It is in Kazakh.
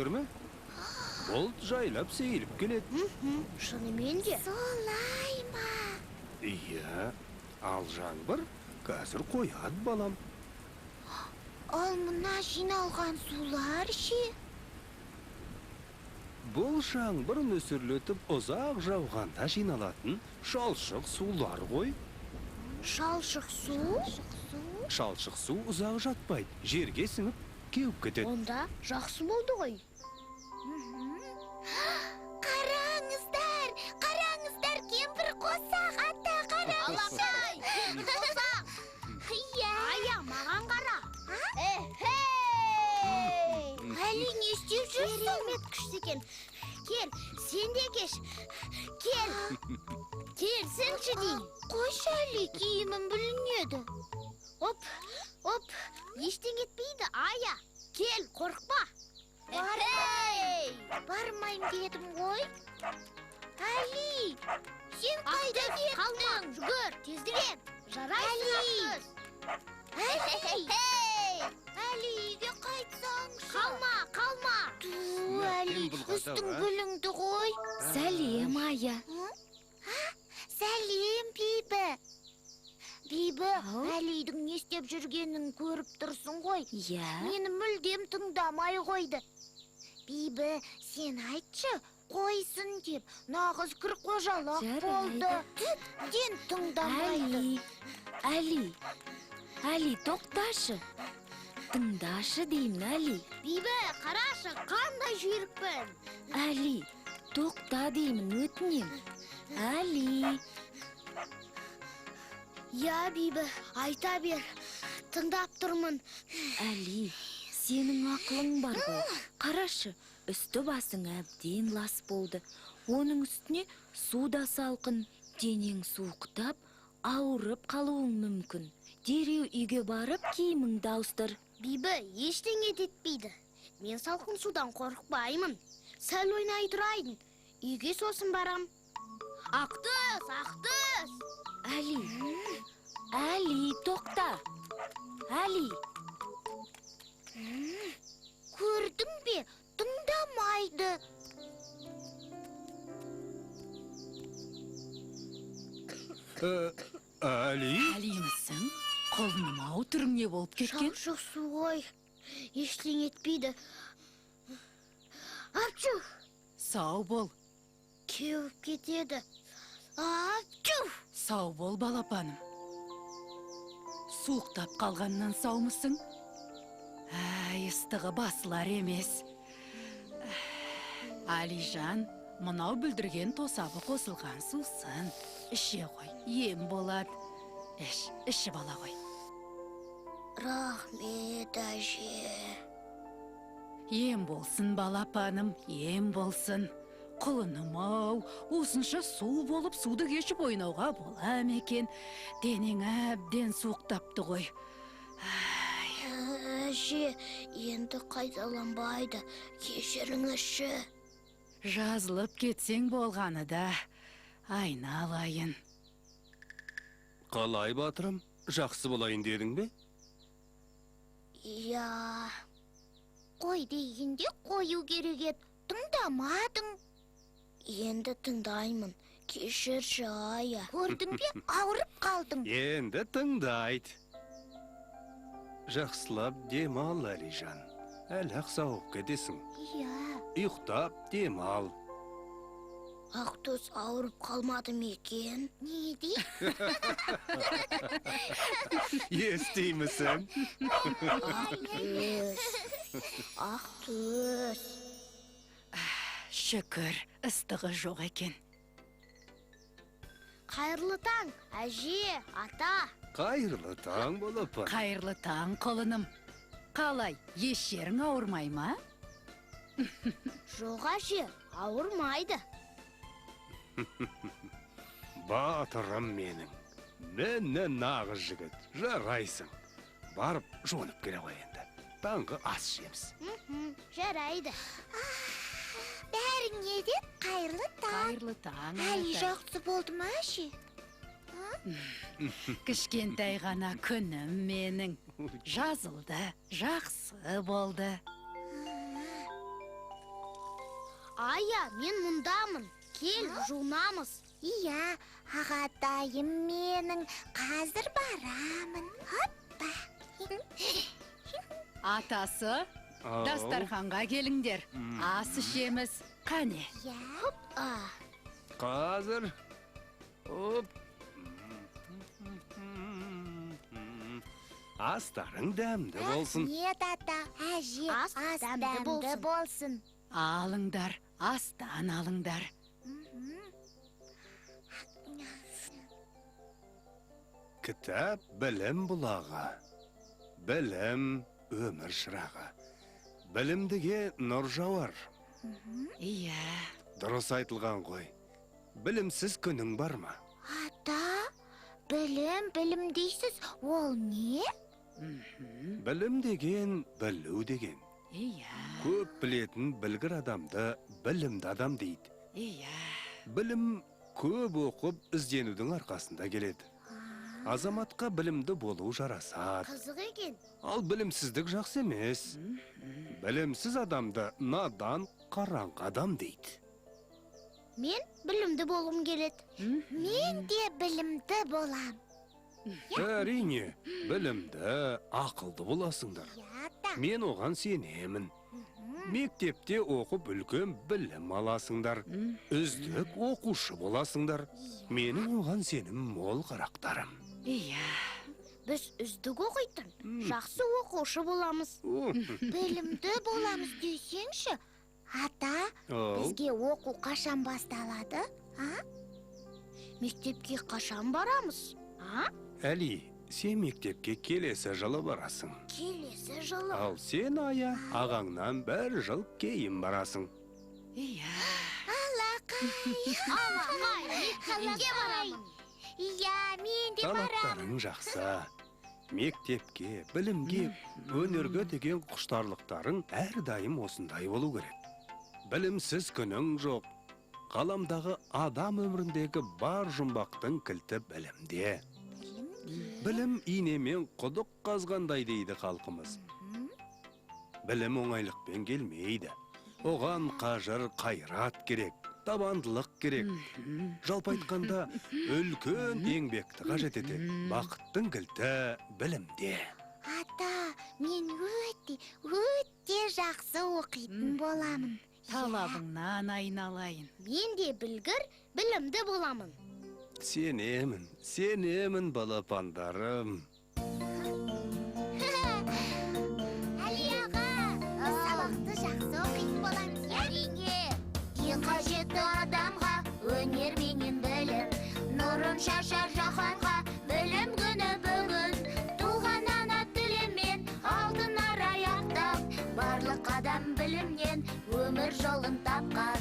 Ме? Бұлт жайлап сейіліп келеді. Шынымен де. Солай ма? Иә, ал жаңбыр қазір қояды, балам. Ал мына жиналған сулар ше? Бұл жаңбыр нөсерлетіп ұзақ жауғанда жиналатын шалшық сулар ғой. Шалшық су? Шалшық су ұзақ жатпайды, жерге сіңіп кеуіп кетеді. Онда жақсы болды ғой. Қараңыздар, қараңыздар, кемпір қосақ, ата, қараңызшы. Алақай, кемпір қосақ. Иә. Ая, маған қара. Эхей! Әли, не істеп жүрсің? Керемет күшті екен. Кел, сен де кеш. Кел. Келсінші деймін. Қойшы, Әли, киімім бүлінеді. Оп, оп, ештеңе етпейді, Ая. Кел, қорықпа. Бармаймын. Бармаймын дедім ғой. Әли, сен қайда Ақтөс, қалма, кеттің? жүгір, тезірек. Жарайсың, Әли! Ақтөс. Әли! Әли, үйге қайтсаңшы. Қалма, қалма. Ту, Әли, бұлғады, үстің а? бүлінді ғой. Сәлем, Ая. Сәлем, Бибі. Бибі, Ау. Әлидің не істеп жүргенін көріп тұрсың ғой. Иә. Мені мүлдем тыңдамай қойды. Бибі, сен айтшы, қойсын деп, нағыз кір қожалақ Жарайды. болды. Тіптен тыңдамайды. Әли, Әли, Әли, тоқташы. Тыңдашы деймін, Әли. Бибі, қарашы, қандай жүйрікпін. Әли, тоқта деймін, өтінем. Әли, Иә, Бибі, айта бер. Тыңдап тұрмын. Әли, сенің ақылың бар ғой. Қарашы, үсті басың әбден лас болды. Оның үстіне су да салқын, денең суықтап, ауырып қалуың мүмкін. Дереу үйге барып киіміңді ауыстыр. Бибі, ештеңе етпейді. Мен салқын судан қорықпаймын. Сәл ойнай тұрайын. Үйге сосын барам. Ақтөс, Ақтөс! Әли, Әли, тоқта. Әли, Көрдің бе, тыңдамайды. Әли? Әлимісің? Құлыным ау, түрің не болып кеткен? Шалшық су ғой. Ештеңе етпейді. Апчу! Сау бол, Кеуіп кетеді. Апчу! сау бол, балапаным. Суықтап қалғаннан саумысың? Әй, ыстығы басылар емес. Алижан, мынау бүлдірген тосабы қосылған сусын. Іше ғой, ем болады. Іш, ішіп ала ғой. Рахмет, әже. Ем болсын, балапаным, ем болсын. Құлыным ау, осынша су болып суды кешіп ойнауға бола ма екен? Денең әбден суықтапты ғой. Әже, енді қайталанбайды. Кешіріңізші. Жазылып кетсең болғаны да, айналайын. Қалай, батырым? Жақсы болайын дедің бе? Иә. Қой дегенде қою керек еді. Тыңдамадың. Енді тыңдаймын. Кешірші, Ая. Көрдің бе, ауырып қалдың. Енді тыңдайды. Жақсылап демал, Әлижан. Әлі-ақ сауығып кетесің. Иә. Ұйықтап демал. Ақтөс ауырып қалмады ма екен? Не дейді? Естимісің? Ақтөс. Ақтөс. Шүкір, ыстығы жоқ екен. Қайырлы таң, әже, ата. Қайырлы таң, балапан. Қайырлы таң, құлыным. Қалай, еш жерің ауырмай ма? Жоқ, әже, ауырмайды. Батырым менің. Міне нағыз жігіт, жарайсың. Барып жуынып келе ғой енді. Таңғы ас ішеміз. Жарайды. Бәріңе де қайырлы таң. Қайырлы таң, Әли атай. жақсы болды ма, әже? Кішкентай ғана күнім менің. Жазылды, жақсы болды. Ая, мен мұндамын. Кел, жуынамыз. Иә, ағатайым менің, қазір барамын. Хоппа. Атасы, Ау. дастарханға келіңдер. Ас ішеміз. Қане. Иә. А, Қазір. Оп. Астарың дәмді болсын. Рахмет, ата. Әже, Ас ас дәмді дәмді болсын. болсын. Алыңдар, астан алыңдар. Кітап білім бұлағы. Білім өмір шырағы. Білімдіге нұр жауар. Иә. Дұрыс айтылған ғой. Білімсіз күнің бар ма? Ата, білім, білім дейсіз, ол не? Білім деген, білу деген. Иә. Көп білетін білгір адамды білімді адам дейді. Иә. Білім көп оқып ізденудің арқасында келеді. Азаматқа білімді болу жарасады. Қызық екен. Ал білімсіздік жақсы емес. Білімсіз адамды надан, қараңғы адам дейді. Мен білімді болғым келеді. Мен де білімді болам. Әрине, білімді, ақылды боласыңдар. Иә, ата. Мен оған сенемін. Мектепте оқып үлкен білім аласыңдар. Үздік оқушы боласыңдар. Менің оған сенім мол, қарақтарым. Иә. Біз үздік оқитын, жақсы оқушы боламыз. Білімді боламыз десеңші. Ата, бізге оқу қашан басталады? А? Мектепке қашан барамыз? А? Әли, сен мектепке келесі жылы барасың. Келесі жылы. Ал сен, Ая, ағаңнан бір жыл кейін барасың. Иә. Алақай. Алақай, мектепке барамын. Иә, мен де барамын. Талаптарың жақсы. Мектепке, білімге, өнерге деген құштарлықтарың әрдайым осындай болу керек. Білімсіз күнің жоқ. Ғаламдағы адам өміріндегі бар жұмбақтың кілті білімде. Білім инемен құдық қазғандай дейді халқымыз. Білім оңайлықпен келмейді. Оған қажыр қайрат керек, табандылық керек. Жалпы айтқанда, үлкен еңбекті қажет етеді. Бақыттың кілті білімде. Ата, мен өте, өте жақсы оқитын боламын. Талабыңнан айналайын. Мен де білгір, білімді боламын. Сенемін, сенемін, балапандарым. Әли аға, біз сабақты жақсы оқитын боламыз, иә? Әрине. Ең қажетті адамға өнер менен білім, нұрын шашар жаһанға білім күні бүгін. Туған ана тілімен алтын арай ақтап, барлық адам білімнен өмір жолын тапқан.